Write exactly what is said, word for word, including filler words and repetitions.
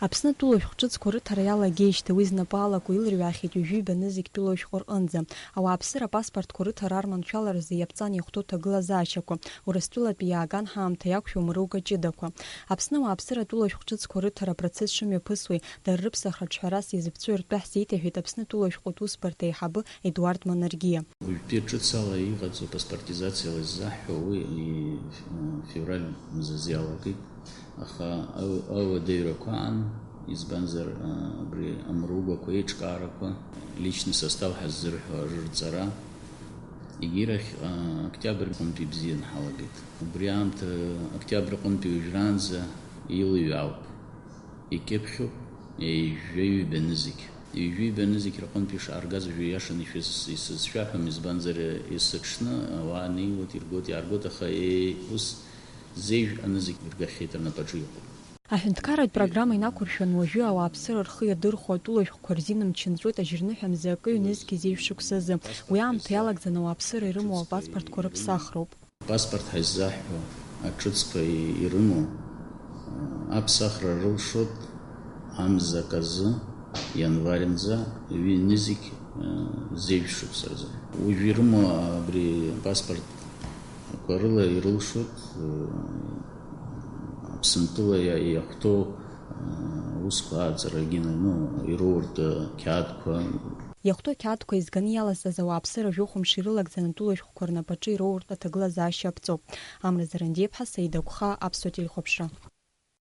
Аԥсны атәылашәҟә ҿыцқәа рыҭара иалагеижьҭеи уи знапы алаку илырҩаахьеит ҩажәи ҩба нызқь тәылашәҟәы рҟынӡа. Ауааԥсыра апаспортқәа рыҭара арманшәаларазы иаԥҵан иахәҭоу ҭагылазаашьақәа, Урыстәылатәи иааган ҳаамҭа иақәшәо мыруга ҷыдақәа. Аԥсны ауааԥсыра атәылашәҟә ҿыцқәа рыҭара апроцесс шымҩаԥысуеи, дара рыԥсахра аҿҳәарас иазыԥҵәои ртәы ҳзеиҭаҳәеит Аԥсны атәылашәҟәы усбарҭа аиҳабы Едуард Манаргиа. Уажәтәи ҿыц ала иҟаҵоу паспортизациала иззаҳҳәо уи и-, февраль мзазы иалагеит. Аха ау-, ауадаҩрақәа аан, избанзар, а, абри амругақәа, еиҿкаарақәа, личный состав ҳаззырҳәо рырҵара, егьирахь, а, октиабр ҟынтә ибзиан ҳалагеит. Убри аамҭа октиабр ҟынтәи уажәраанӡа илыҩ ауп. Икьыԥхьуп ҩажәи ҩба нызқь. Ҩажәи ҩба нызқь рҟынтә ишааргаз уажәы иашаны ишәыс-, исызшәаҳәом, избанзар, есыҽны ауаа неиуеит, иргоит, иааргоит, аха, е-, ус зежә анызқь иргахьеит рнапаҿы иҟоуп. Аҳәынҭқарратә программа инақәыршәаны уажәы ауааԥсыра рхы иадырхәо атәылашәҟәқәа рзин мчы нҵәоит ажьырныҳәа мза акы ҩнызқь зежә шықәсазы. Уи аамҭа иалагӡаны ауааԥсыра ирымоу апаспортқәа рыԥсахроуп. Паспорт ҳәа иззаҳҳәо аҿыцқәа ирымоу, аԥсахра рылшоит амза аказы, ианварнӡа, ҩынызқь зежә шықәса рзы. Уажә ирымоу абри апаспортқәа рыла ирылшоит, Аԥсынтәыла иа-, иахәҭоу, аусқәа ааӡарагьы, ну, ироуртә қьаадқәа. Иахәҭоу ақьаадқәа еизганы иалазҵаз ауааԥсыра жәохә мшы ирылагӡаны атәылашәҟәқәа рнапаҿы ироуртә аҭагылазаашьа аԥҵоуп. Амра Зарандиаԥҳа, Саида Гәхаа, Аԥсуа телехәаԥшра.